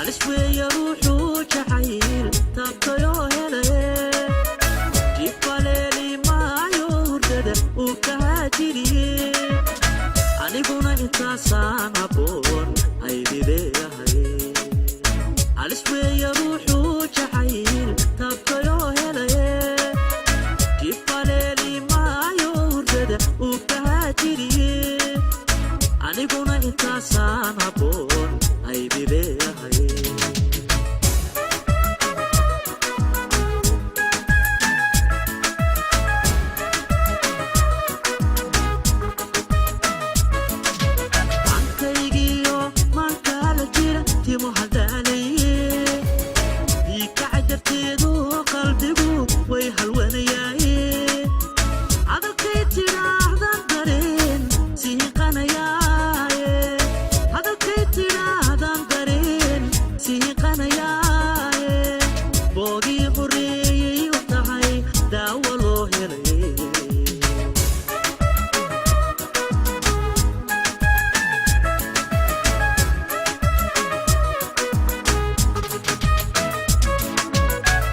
Halis weeye ruuxuu jacayl taabtayoo helaye, jifaleeli maayo hurdada uu ka haajiriye. Aniguna intaasaan habboon haydileeyahay. Halis weeye ruuxuu jacayl taabtayoo helaye, jifaleeli maayo hurdada uu ka haajiriye. Aniguna intaasaan habboon haydileeyahay. Cankaygiyo maankaala jira timo hadaalaye, diikaca jarteedu qalbigu way halwanayaaye. Hadalkay tidhaahdan dareen sihiqanayaaye, hadalkay tidhaahdan dareen sihiqanayaaye. Boogii horeeyey u tahay daawo loo helay.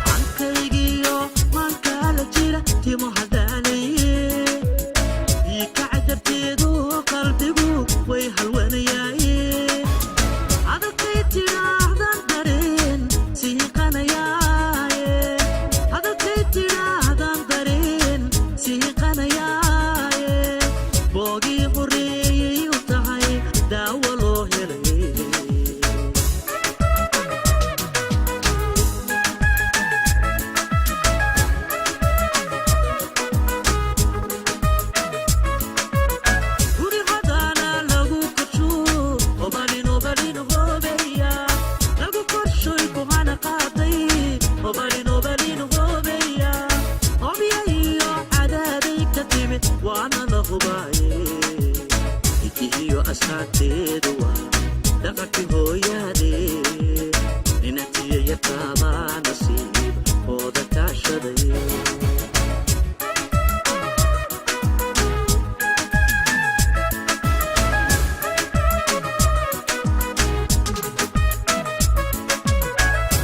Cankaygiyo maankaala jira timo hadaalaye, diikaca darteedu qalbigu way halwanayaaye. Hadalkay tidhaahdan dareen sihiqanayaaye, hadalkay tidhaahdan dareen sihiqanayaaye. Boogii horeeyey u tahay daawo loo helay. Guri hadaana lagu korsho, obalin obalin hobeya, lagu korshoy kuhana qaaday, obalin obalin hobeya. Hobya iyo cadaaday ka timid waana la hubaaye, hidihiyo asaanteedu waa dhaqanki hooyaade. Ninatiya yataabaa nasiib ooda kaashaday.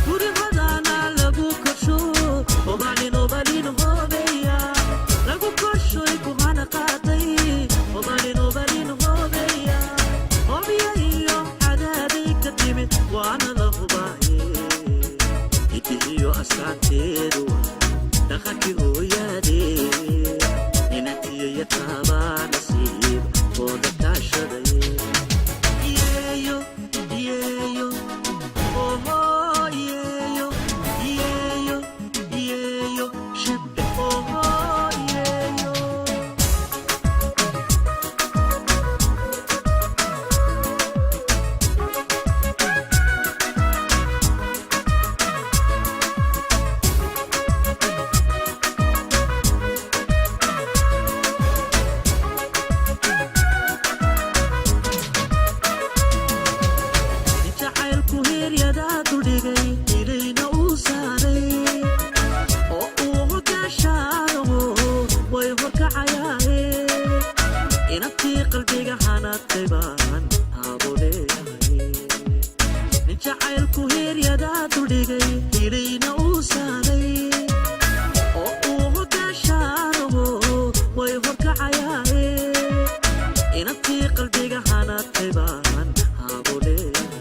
Guri hadaana lagu korsho, obalin obalin hobeya, lagu korshoy kuhana qaaday, obalin obalin hobeya. Hobya iyo cadaaday ka timid waana la hubaaye, hidihiyo astaanteedu waa dhaqankii hooyaade. Inantiyo yataabaa nasiib ooda kaashaday. Yeeyo yeeyo oho yeeyo yeeyo yeeyo shebe oho yeeyo. Jacaylku heeryadaa duldhigay, ilayna uu saaray oo uu hogaashaanaho way horkacayaaye. Inantii qalbiga hanatay baan haabo leeyahay. Nin jacaylku heeryadaa duldhigay, ilayna uu saaray oo uu hogaashaanaho way horkacayaaye. Inantii qalbiga hanatay baan haabo leeyahay.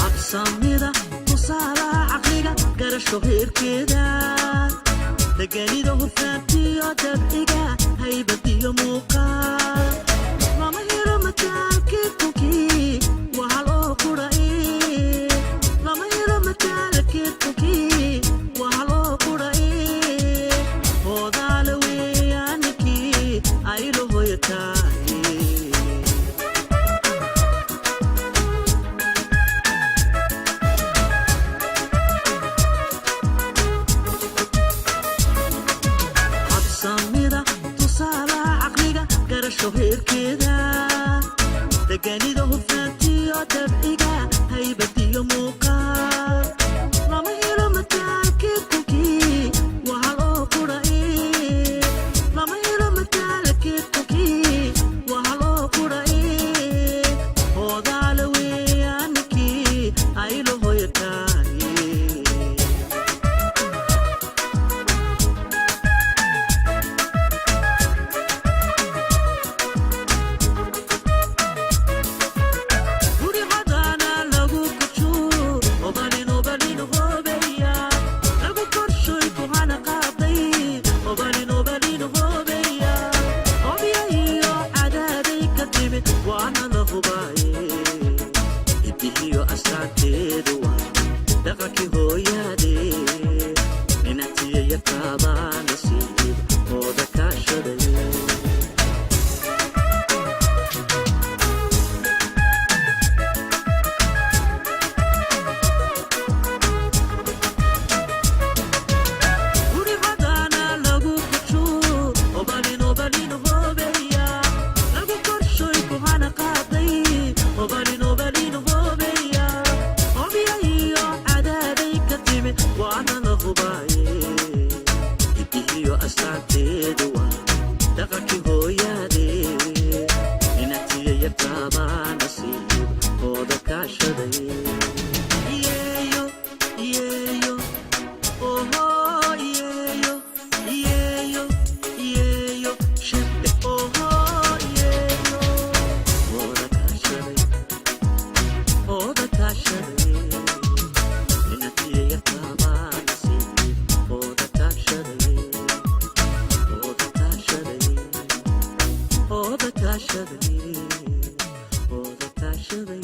Habsamida tusaalaha caqliga, garasho heerkeeda, deganida, hufnaantiyo dabciga, haybadiyo muuqaal, lama helo mataalkii kunkii waa loo qudhay, lama helo mataalkii kunkii waa loo qudhay. Hoodaale weeyaanikii aylo hoyatahay. Habsamida tusaalaha caqliga, garasho heerkeeda, deganida, hufnaantiyo dabciga, haybadiyo muuqaal, lama helo mataalkii kunkii. yartaabaa nasiib ooda kaashaday. Gurihadana lagu kajo obalin obalin hobeya, lagu korshoy kuhana qaaday obalin obalin hobeya. Hobya iyo cadaaday ka timi waana la hubaaye, hidihiyo astaanteedu waa dhaqankii hooyaade. Inantiya yartaabaa nasiib ooda kaashaday. Iyeeyo iyeeyo oho iyeeyo iyeeyo iyeeyo shibdhe oho iyeeyo ooda kaashaday, ooda kaashaday. Inantiya yartaabaa nasiib ooda kaashaday, ooda kaashaday, ooda kaashaday, ooda kaashaday.